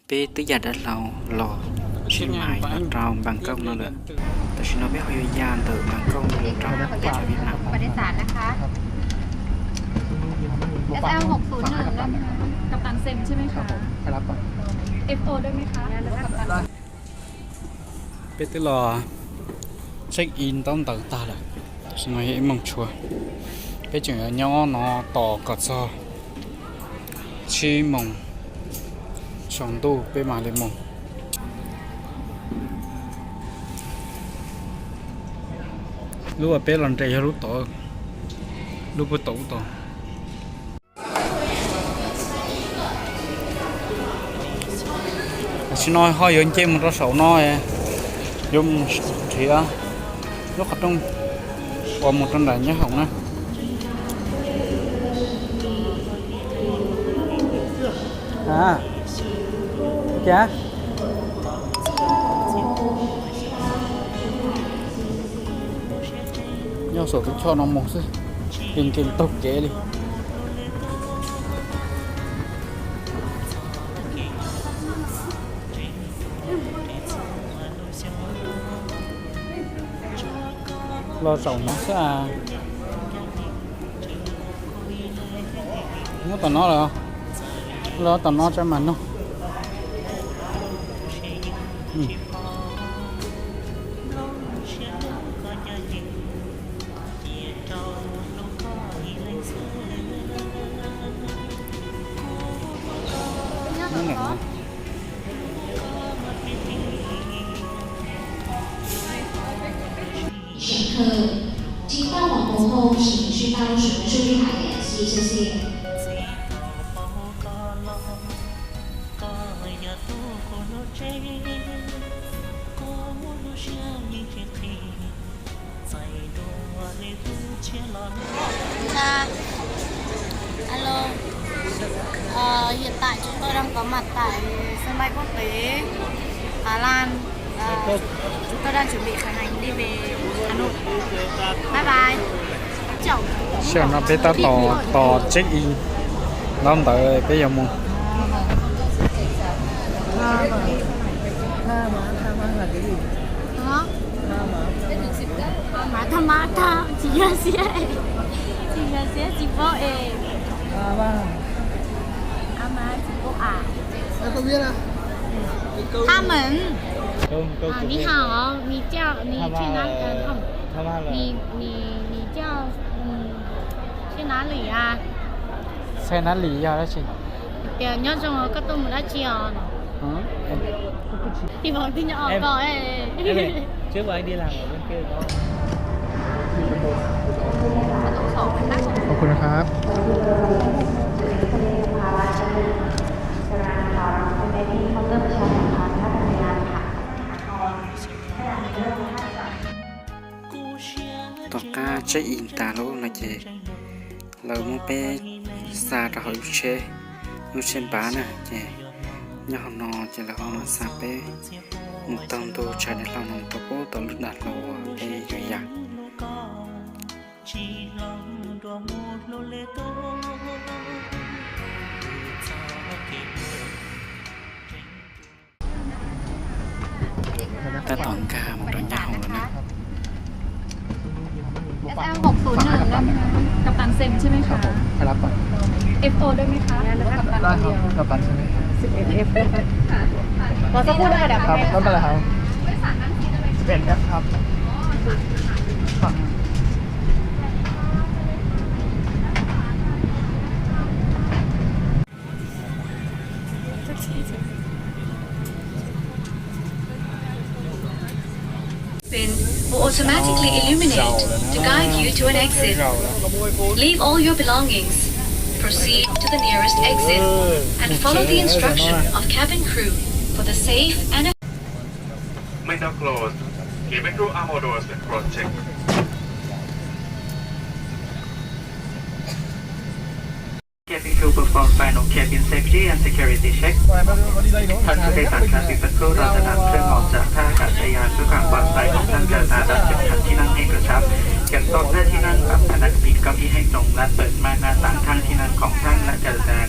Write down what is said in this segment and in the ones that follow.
Peb twb ya dab hlau los Chiang Mai los rau Bangkok no lawm. Tam sim no peb ho yuav ya ntawm Bangkok no los rau teb chaws Vietnam. Peb twb los check in ntaub ntawv tag lawm, tam sim no yog ib moos tshua. Peb tseem yuav nyob no tos kom txog tsib moos tsaus ntuj peb mam li mus. Lub uas peb los nres yog lub tod, lub puag tom ub tod. Tam sim no ho yuav nce mus rau saum no, yuav mus nrhiav lub qhov rooj uas mus rau nram nyob hoom na. Nyob saum tus choj no mus xwb, nkees nkees taug kev li. Los saum no xwb. Muab tom no lawm, los tom no tsa mas noog. Alo. Ờ, hiện tại chúng tôi đang có mặt tại sân bay quốc tế Hà Lan. Ờ, chúng tôi đang chuẩn bị khởi hành đi về Hà Nội. Bye bye. Sij hawm no peb tab tom tos check in, ntaub ntawv peb yuav mus. Hả? Tha mã, tha mã là cái gì? Hả? Tha mã. Tha mã, tha, tsis yog xiab, tsis yog xiab, tsis paub es. À, vâng. À, mà tsis paub à. Em không biết đâu. Tha mã. Câu, câu, à, Trung Quốc. 你好, 你叫, 你去哪, ờ, không. Tha mã là 你, 你, 你叫, ừ, 去哪里啊? Xe nán lì yog dab tsi? Tias nyob zoo, koj tuaj mus dab tsi os? Hả? Em, em không biết. Ti vòng tin nhắn. Em, ko, ê. Em này, trước của anh đi làm ở bên kia có. Không, không, không. Tom qab check in tas lawm no ces lawv muab peb xa rau hauv lub tsheb, lub tsheb npav na ces nyob hauv no ces lawv ho xa peb mus taug ntu tshav dav hlau no mus rau pem tom lub dav hlau uas peb yuav ya. Tab tom nkag mus rau nyob hauv lawm na. Ê, một không không năm, กัปตันเซ็นใช่ไหมคะ ครับผม ใครรับก่อน เอฟโฟ ด้วยไหมคะ หรือว่ากัปตันคนเดียว ได้ครับ กัปตันใช่ไหมครับ สิบเอ็ดเอฟ ด้วยค่ะ รอสักครู่นะคะ เดี๋ยว ครับ ไม่เป็นไรครับ สิบเอ็ดเอฟ ครับ ฝั่ง Bin will automatically illuminate to guide you to an exit. Leave all your belongings. Proceed to the nearest exit and follow the instruction of cabin crew for the safe and Window closed. Cabin crew armor doors protect. Cabin crew perform final cabin safety and security check. Thân thú tây tặng trang bị bất cứ lo tàn nạn thương mỏngจากท่าอากาศยาน เพื่อความปลอดภัยของท่านเดินทาง รัดเข็มขัดที่นั่งให้กระชับ เก็บโต๊ะและที่นั่ง ปรับพนักพิงเก้าอี้ให้ตรง และเปิดม่านหน้าต่างข้างที่นั่งของท่านและเดินทาง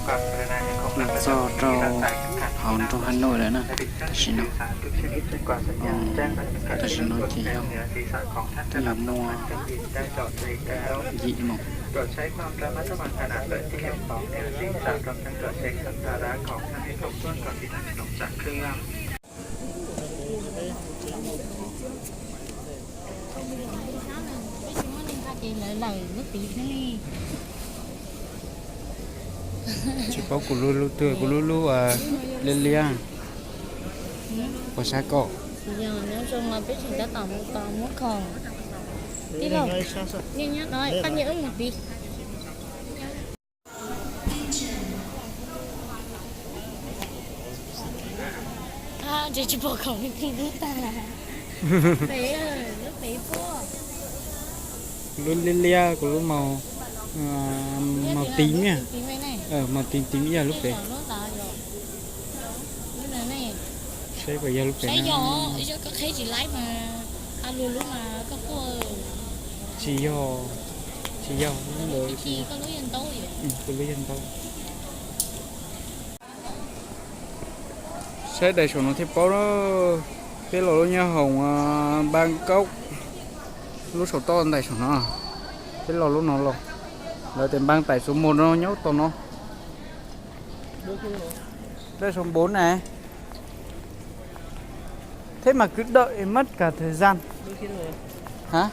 Los txog rau hauv nroog Hà Nội lawm na. Tam sim no, tam sim no ces yog twb yog muaj yim moos. Tsis paub kuv lub lub twg, kuv lub lub liab liab. Puas sab koj? Lub liab liab, kuv lub màu, màu tím, màu tím tím yog lub pem. Saib puas yog lub pem na. Tsis yog, tsis yog, kuv lub yog ntau. Saib daim saum no thiaj paub na. Peb los lub nyob hauv Bangkok, lub saum toj ntais saum no. Peb los lub no los, lawv tias npaj tais số một no nyob tom no. Đây số bốn này. Thế mà cứ đợi mất cả thời gian. Hả?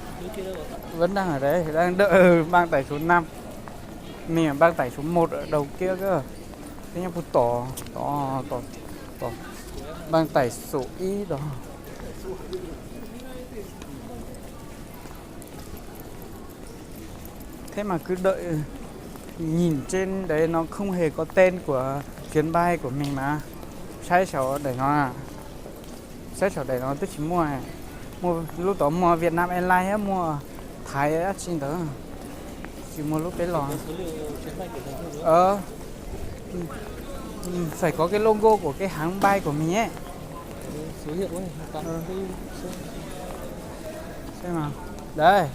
Vẫn đang ở đấy, đang đợi npaj tais số năm. Mình ở npaj tais số một ở đầu kia cơ. Thế nhưng tôi tỏ, tỏ, tỏ, tỏ npaj tais số ít đó. Thế mà cứ đợi, nhìn trên đấy nó không hề có tên của chuyến bay của mình mà. Saib saum daim no, saib saum daim no twb tsis muaj. Muaj lub tod muaj Vietnam Airlines, muaj Thái dab tsi ntawd, tsis muaj lub peb los. Phải có cái logo của cái hãng bay của mình ấy. Xem nào. Đây.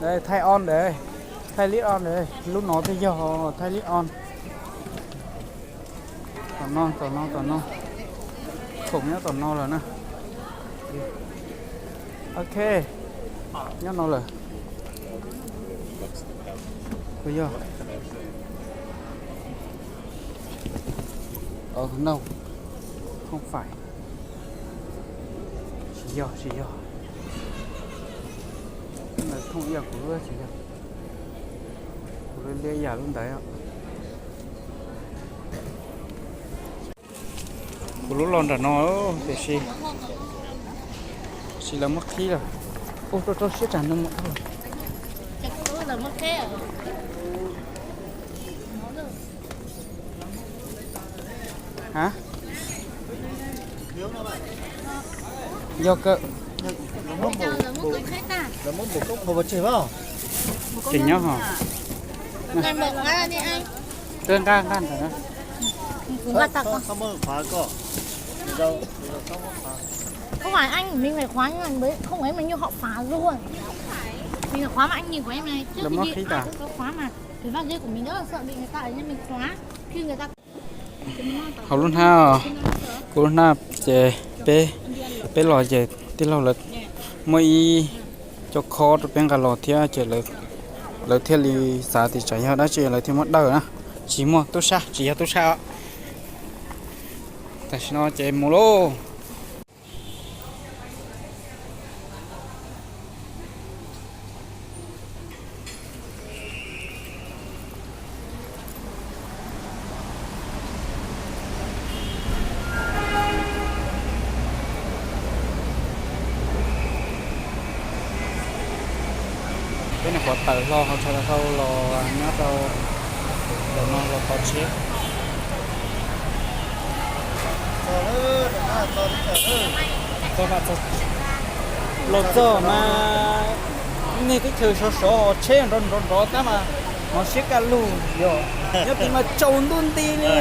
Đây, Thái On đây. Thái Lý On đây. Lub no twb yog Thái Lý On. Tom no, tom no, tom no. Khoom nyob tom no lawm na. Ok. Nyob no lawm. Puas yog? Ờ, no. Không phải. Tsis yog, tsis yog. Lawv thooj ib yam kuv lub tsis yog. Kuv lub liab yam lub ntawd. Kuv lub los nram no, tiam sis, tiam sis lawv muab qhib lawm. Ua rau rau siab tsam nws mus dhau. Hả? Yog kawg. Tseem nyob hos. Twb nqaj nqaj ntawd na. Không phải anh, mình phải khóa như này, không ấy mà như họ phá luôn. Mình phải khóa mà anh nhìn của em này, trước khi đi ai cũng có khóa mà. Cái vali của mình rất là sợ bị người ta ấy, nên mình khóa. Khi người ta Hauv lub hnab, kuv lub hnab ces peb, peb los ces tij laug lawv muaj ib co khob rau peb nqa los thiab ces lawv thiaj li xav tias tsam yog dab tsi lawv thiaj muab dawj na. Tsis muaj tub sab, tsis yog tub sab os. Tam sim no ces mus lauj. Peb nyuam qhuav tawm hlo hauv Chinatown los nyob rau ntawm no los tos tsheb. Los txog mas nej teb chaws sov sov tsheb nrov nrov nrov tab mas hnov siab kaj lug yog nyob tid mas tsaus ntuj nti li.